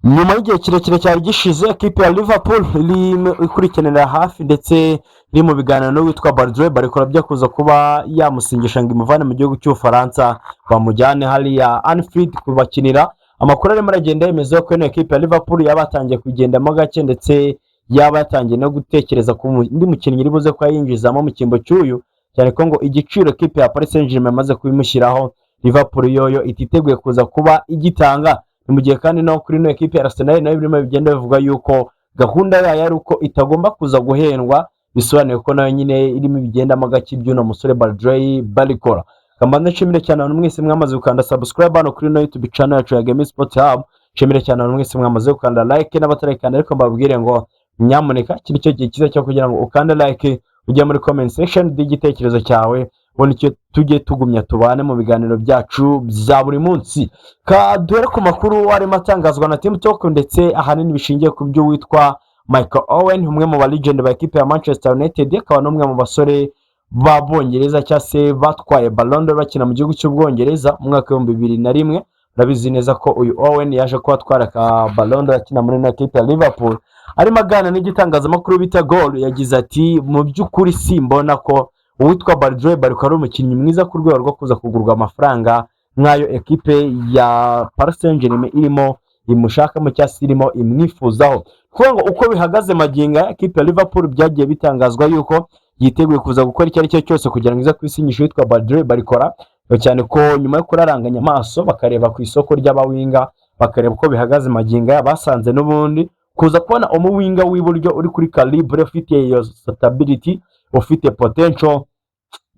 Nyuma y'igihe kirekire cyari gishize ekipe ya Liverpool irimo ikurikiranira hafi ndetse iri mu biganiro n'uwitwa Bradley Barcola byo kuza kuba yamusinyisha ngo imuvane mu gihugu cy'Ubufaransa bamujyane hariya Anfield kubakinira. Amakuru arimo aragenda yemeza ko ino ekipe ya Liverpool yaba yatangiye kugendamo gake, ndetse yaba yatangiye no gutekereza ku undi mukinnyi iri buze kuba yinjizamo mu cyimbo cy'uyu, cyane ko ngo igiciro ekipe ya Paris Saint-Germain yamaze kubimushyiraho, Liverpool yoyo ititeguye kuza kuba igitanga. Ni mu gihe kandi no kuri ino ekipe ya Arsenal nayo birimo bigenda bivuga yuko gahunda yayo ari uko itagomba kuza guhendwa, bisobanuye ko nayo nyine irimo ibigendamo gake iby'uno musore Bradley Barcola. Kambanze nshimire cyane abantu mwese mwamaze gukanda subscribe hano kuri ino YouTube channel yacu ya Game Sport Hub. Nshimire cyane abantu mwese mwamaze gukanda like n'abatarayikanda, ariko mbabwire ngo nyamuneka iki ni cyo gihe cyiza cyo kugira ngo ukande like, ujye muri comment section y'igitekerezo cyawe, ubundi icyo tujye tugumya tubane mu biganiro byacu bya buri munsi. Duhere ku makuru arimo atangazwa na Team Talk, ndetse ahanini bishingiye ku byo witwa Michael Owen, umwe mu ba legend ba ekipe ya Manchester United, akaba n'umwe mu basore b'Abongereza cyangwa se batwaye Ballon d'Or bakina mu gihugu cy'Ubwongereza mu mwaka w'2001. Urabizi neza ko uyu Owen yaje kuba atwara ka Ballon d'Or akina muri ino ekipe ya Liverpool. Arimo aganira n'igitangazamakuru bita Goal, yagize ati: "Mu by'ukuri simbona ko uwitwa Bradley Barcola ari umukinnyi mwiza ku rwego rwo kuza kugurwa amafaranga nk'ayo ekipe ya Paris Saint-Germain irimo imushakamo cyangwa se irimo imwifuzaho." Kuvuga ngo uko bihagaze magingo aya, ekipe ya Liverpool byagiye bitangazwa yuko yiteguye kuza gukora icyo ari cyo cyose kugira ngo ize kwisinyisha uwitwa Bradley Barcola, cyane ko nyuma yo kuraranganya amaso bakareba ku isoko ry'abawinger, bakareba uko bihagaze magingo aya, basanze n'ubundi kuza kubona umuwinger w'iburyo uri kuri calibre, ufite iyo stability, ufite potential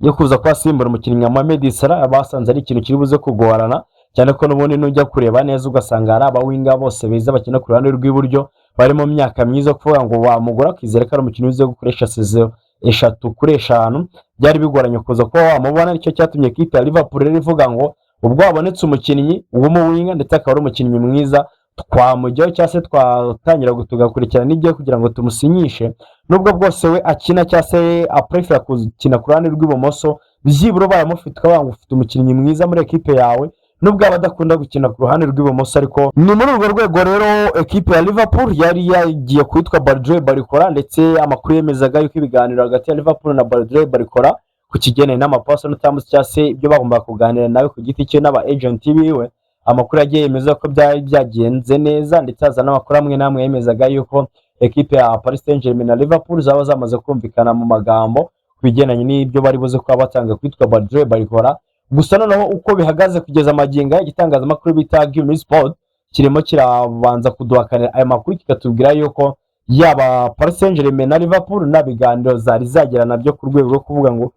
yo kuza kuba asimbura umukinnyi nka Mohamed Salah, basanze ari ikintu kiri buze kugorana, cyane ko n'ubundi nujya kureba neza ugasanga hari abawinger bose beza bakina ku ruhande rw'iburyo bari mu myaka myiza. Kuvuga ngo wamugura akizera ko ari umukinnyi uzi gukoresha saison eshatu kuri eshanu, byari bigoranye kuza kuba wamubona. Nicyo cyatumye ikipe ya Liverpool rero ivuga ngo ubwo habonetse umukinnyi w'umuwinger ndetse akaba ari umukinnyi mwiza, twamujyaho cyangwa se twatangira tugakurikirana n'ibyo kugira ngo tumusinyishe, nubwo bwose we akina cyangwa se aprefera gukina ku ruhande rw'ibumoso. Byibura ubaye amufite ukavuga ngo ufite umukinnyi mwiza muri ekipe yawe, nubwo aba adakunda gukina ku ruhande rw'ibumoso. Ariko ni muri urwo rwego rero ekipe ya Liverpool yari yagiye kwitwa Bradley Barcola, ndetse amakuru yemezaga yuko ibiganiro hagati ya Liverpool na Bradley Barcola ku kigendanye n'amapersonal terms cyangwa se ibyo bagombaga kuganira nawe ku giti cye n'aba agent biwe, amakuru yagiye yemeza ko byari byagenze neza, ndetse haza n'amakuru amwe n'amwe yemezaga yuko ekipe ya Paris Saint-Germain na Liverpool zaba zamaze kumvikana mu magambo ku bigendanye n'ibyo bari buze kuba batanga kwitwa Bradley Barcola. Gusa noneho uko bihagaze kugeza magingo aya, igitangazamakuru bita Gimme Sport kirimo kirabanza kuduhakanira aya makuru, kikatubwira yuko yaba Paris Saint-Germain na Liverpool nta biganiro zari zagera nabyo ku rwego rwo kuvuga ngo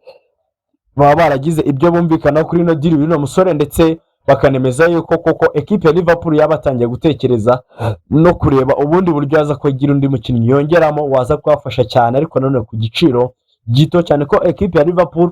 baba baragize ibyo bumvikana kuri ino deal y'uno musore, ndetse bakanemeza yuko koko ekipe ya Liverpool yaba yatangiye gutekereza no kureba ubundi buryo yaza kugira undi mukinnyi yongeramo waza kubafasha cyane, ariko nanone ku giciro gito, cyane ko ekipe ya Liverpool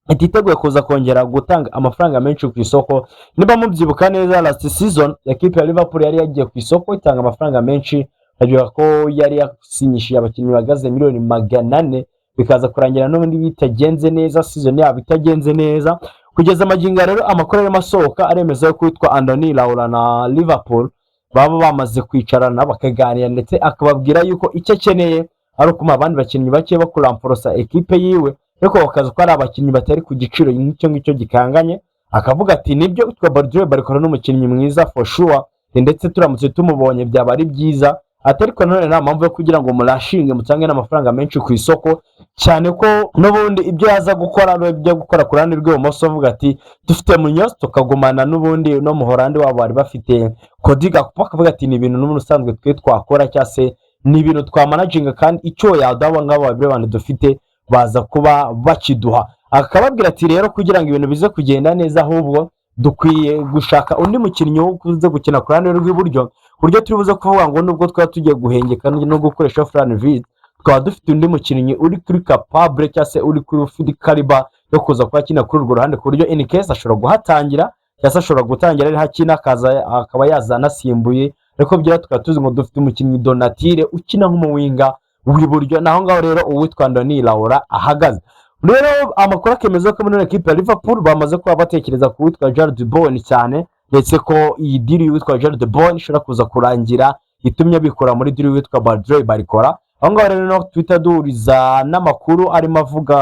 ititeguye kuza kongera gutanga amafaranga menshi ku isoko. Niba mubyibuka neza, last season ekipe ya Liverpool yari yagiye ku isoko itanga amafaranga menshi. Ndabyuka ko yari yasinyishije abakinnyi bahagaze miliyoni 400, bikaza kurangira n'ubundi bitagenze neza, season yabo itagenze neza. Kugeza magingo rero amakuru arimo asohoka aremeza ko witwa Andoni Iraola na Liverpool baba bamaze kwicarana bakaganira, ndetse akababwira yuko icyo akeneye ari ukumuha abandi bakinnyi bake bo kurenforsa ekipe yiwe, ariko bakaza ko ari abakinnyi batari ku giciro nk'icyo ngicyo gikanganye. Akavuga ati: "Nibyo, witwa Bradley Barcola n'umukinnyi mwiza for sure, ndetse turamutse tumubonye byaba ari byiza." Ati: "Ariko nanone nta mpamvu yo kugira ngo murashinge mutange n'amafaranga menshi ku isoko, cyane ko n'ubundi ibyo yaza gukora ari ibyo gukora ku ruhande rw'ibumoso." Avuga ati: "Dufite Munoz, tukagumana n'ubundi no Muhorandi wabo bari bafite Cody Gakpo." Akavuga ati: "Ni ibintu n'ubundi usanzwe twe twakora cyangwa se ni ibintu twamanaginga, kandi icyo yaduha abo ngabo babiri bantu dufite baza kuba bakiduha." Akababwira ati: "Rero kugira ngo ibintu bize kugenda neza, ahubwo dukwiye gushaka undi mukinnyi wo kuza gukina ku ruhande rw'iburyo, ku buryo turi buze kuvuga ngo nubwo twaba tugiye guhengeka no gukoresha Florian Wirtz, twaba dufite undi mukinnyi uri kuri capable cyangwa se uri kuri ufite calibre yo kuza kuba akina kuri urwo ruhande, ku buryo in case ashobora guhatangira cyangwa se ashobora gutangira ariho akina, akaza akaba yaza anasimbuye, ariko byaba tukaba tuzi ngo dufite umukinnyi de nature ukina nk'umuwinger w'iburyo." Naho ngaho rero uwitwa Andoni Iraola ahagaze. Rero amakuru akemeza ko muri ekipe ya Liverpool bamaze kuba batekereza ku witwa Jarrod Bowen cyane, ndetse ko iyi deal y'uwitwa Jarrod Bowen ishobora kuza kurangira itumye bikora muri deal y'uwitwa Bradley Barcola. Aho ngaho rero no twita duhuriza n'amakuru arimo avuga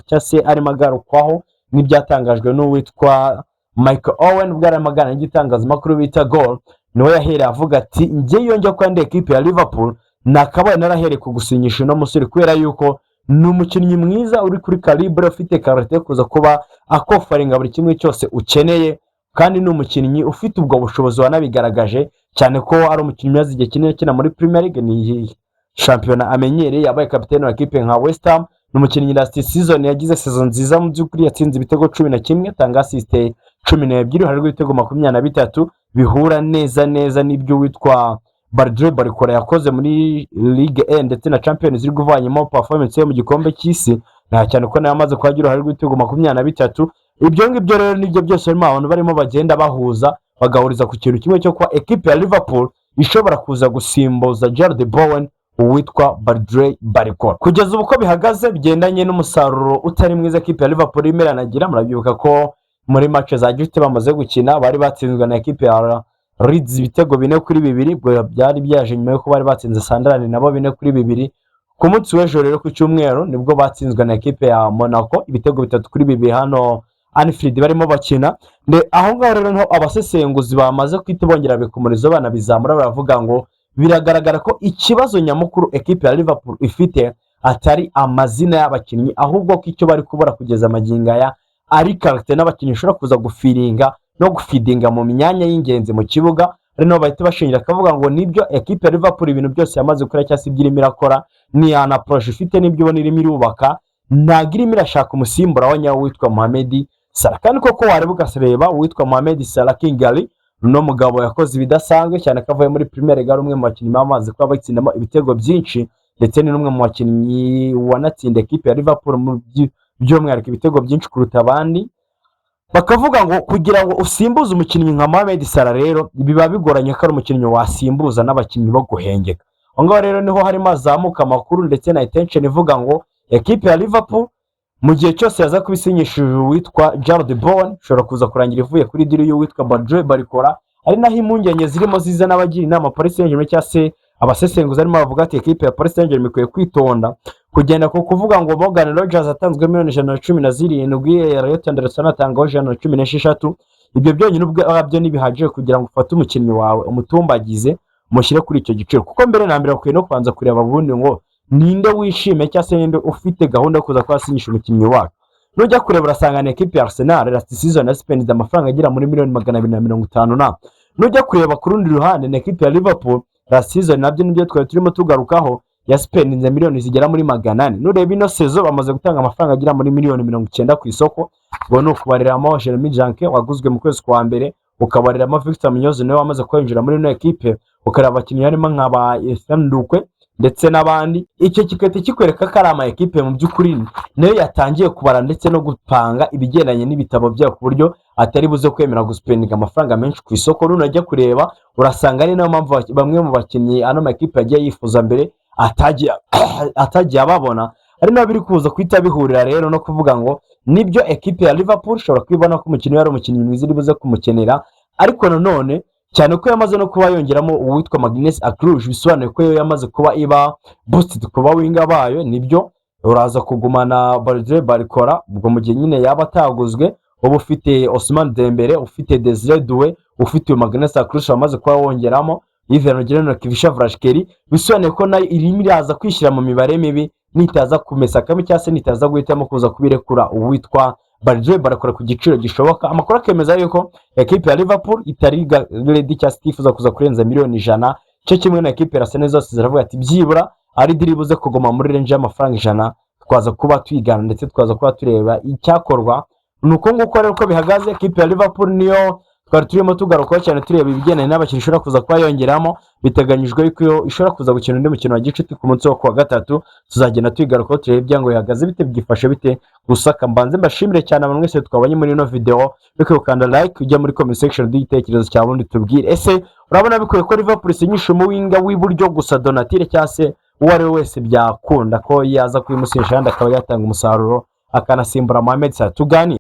cyangwa se arimo agarukwaho n'ibyatangajwe n'uwitwa Michael Owen ubwo yarimo aganira n'igitangazamakuru bita Goal. Niwe yahereye avuga ati: "Njye iyo njya kuba ekipe ya Liverpool, nakabaye narahereye ku gusinyisha uno musore, kubera yuko ni umukinnyi mwiza uri kuri calibre, ufite qualité yo kuza kuba akofferinga buri kimwe cyose ukeneye, kandi ni umukinnyi ufite ubwo bushobozi wanabigaragaje cyane ko ari umukinnyi umaze igihe kinini akina muri Premier League, ni shampiyona amenyereye. Yabaye kapitene wa ekipe nka West Ham. Ni umukinnyi last season yagize saison nziza mu by'ukuri, yatsinze ibitego 11, atanga assist 12, uruhare rw'ibitego 23, bihura neza neza n'ibyo witwa Bradley Barcola yakoze muri Ligue 1 ndetse na Champions League, uvanyemo performance ye mu gikombe cy'isi, nta cyane ko nawe amaze kuhagira uruhare rw'ibitego 23. Ibyo ngibyo rero nibyo byose barimo, abantu barimo bagenda bahuza, bagahuriza ku kintu kimwe cyo kuba ekipe ya Liverpool ishobora kuza gusimbuza Jarrod Bowen uwitwa Bradley Barcola. Kugeza ubu uko bihagaze, bigendanye n'umusaruro utari mwiza ekipe ya Liverpool irimo iranagira, murabyibuka ko muri match za gicuti bamaze gukina bari batsinzwe na ekipe ya Leeds ibitego 4-2. Ubwo byari byaje nyuma y'uko bari batsinze Sunderland nabo 4-2. Ku munsi w'ejo rero, ku cyumweru, nibwo batsinzwe na ekipe ya Monaco ibitego 3-2 hano Anfield barimo bakina. Aho ngaho rero niho abasesenguzi bamaze kwita bongera bikumurizo, banabizamura, baravuga ngo biragaragara ko ikibazo nyamukuru ekipe ya Liverpool ifite atari amazina y'abakinnyi, ahubwo ko icyo bari kubura kugeza amagingo aya ari qualité n'abakinnyi ushobora kuza gufillinga no gufeedinga mu myanya y'ingenzi mu kibuga. Ari naho bahita bashingira akavuga ngo nibyo, ekipe ya Liverpool ibintu byose yamaze gukora cyangwa se ibyo irimo irakora, ni ana projet ifite, n'ibyo ubona irimo irubaka, ntabwo irimo irashaka umusimbura wa nyawo witwa Mohamed Salah. Kandi koko wareba ugasareba uwitwa Mohamed Salah Kingali, uno mugabo yakoze ibidasanzwe cyane ko avuye muri Premier League ari umwe mu bakinnyi bamaze kuba batsindamo ibitego byinshi, ndetse ni n'umwe mu bakinnyi wanatsinda ekipe ya Liverpool mu by'umwihariko ibitego byinshi kuruta abandi. Bakavuga ngo kugira ngo usimbuze umukinnyi nka Mohamed Salah rero biba bigoranye ko ari umukinnyi wasimbuza n'abakinnyi bo guhengeka. Aho ngaho rero niho harimo hazamuka amakuru ndetse na attention ivuga ngo ekipe ya Liverpool mu gihe cyose yaza kuba isinyishije uwitwa Jarrod Bowen, ishobora kuza kurangira ivuye kuri deal y'uwitwa Bradley Barcola. Ari naho impungenge zirimo ziza n'abagira inama Paris Saint-Germain cyangwa se abasesenguzi arimo bavuga ati ekipe ya Paris Saint-Germain ikwiye kwitonda kugenda ku kuvuga ngo Morgan Rogers atanzwe miliyoni 117, Elliot Anderson atangaho 116. Ibyo byonyine ubwabyo ntibihagije kugira ngo ufate umukinnyi wawe umutumbagize, umushyire kuri icyo giciro, kuko mbere na mbere bakwiye no kubanza kureba ubundi ngo ninde wishimiye cyangwa se ninde ufite gahunda yo kuza kuba asinyisha umukinnyi wacu. Nujya kureba urasanga ni ekipe ya Arsenal last season yaspendize amafaranga agera muri miliyoni 250 na. Nujya kureba ku rundi ruhande ni ekipe ya Liverpool last season, nabyo nibyo twari turimo tugarukaho, yasipendinze miliyoni zigera muri 400. Nureba ino saison bamaze gutanga amafaranga agera muri miliyoni 90 ku isoko. Ubwo ni ukubariramo Jeremy Jacquet waguzwe mu kwezi kwa mbere, ukabariramo Victor Munoz nawe wamaze kwinjira muri ino ekipe, ukareba abakinnyi harimo nka ba Ethan Ndukwe ndetse n'abandi. Icyo kigahita kikwereka ko ari ama ekipe mu by'ukuri nayo yatangiye kubara ndetse no gupanga ibigendanye n'ibitabo byayo, ku buryo atari buze kwemera guspendinga amafaranga menshi ku isoko. Nunajya kureba urasanga ari nayo mpamvu bamwe mu bakinnyi ano makipe yagiye yifuza mbere atagiye ababona. Ari naho biri kuza guhita bihurira rero no kuvuga ngo nibyo, ekipe ya Liverpool ishobora kubibona ko umukinnyi we ari umukinnyi mwiza, iri buze kumukenera, ariko nanone cyane ko yamaze no kuba yongeramo uwitwa Maghnes Akliouche, bisobanuye ko yo yamaze kuba iba boosted ku ba winger bayo. Nibyo, uraza kugumana Bradley Barcola, ubwo mu gihe nyine yaba ataguzwe, uba ufite Ousmane Dembele, ufite Desire Doué, ufite uyu Maghnes Akliouche wamaze kuba wongeramo Yves na Khvicha Kvaratskhelia, bisobanuye ko nayo irimo iraza kwishyira mu mibare mibi nitaza kumesa kamwe cyangwa se nitaza guhitamo kuza kubirekura uwitwa Bradley Barcola ku giciro gishoboka. Amakuru akemeza yuko ekipe ya Liverpool itari ready cyangwa se itifuza kuza kurenza miliyoni 100, cyo kimwe na ekipe ya Arsenal. Zose ziravuga ati byibura ari deal ibuze kuguma muri range y'amafaranga 100, twaza kuba twigana ndetse twaza kuba tureba icyakorwa. Ni uko nguko rero uko bihagaze. Ekipe ya Liverpool niyo twari turimo tugarukaho cyane, tureba ibigendanye n'abakinnyi ishobora kuza kuba yongeramo. Biteganyijwe yuko iyo ishobora kuza gukina undi mukino wa gicuti ku munsi wo kuwa gatatu, tuzagenda tuyigarukaho turebe ibyango bihagaze bite, byifashe bite. Gusa mbanze mbashimire cyane abantu mwese twabonye muri ino video. Bityo ukanda like, ujya muri comment section duhe igitekerezo cyawe, ubundi tubwire: ese urabona bikwiye ko Liverpool isinyisha umuwinger w'iburyo gusa Donatire, cyangwa se uwo ari we wese byakunda ko yaza kubimusinyisha kandi akaba yatanga umusaruro akanasimbura Mohamed Salah? Tuganire.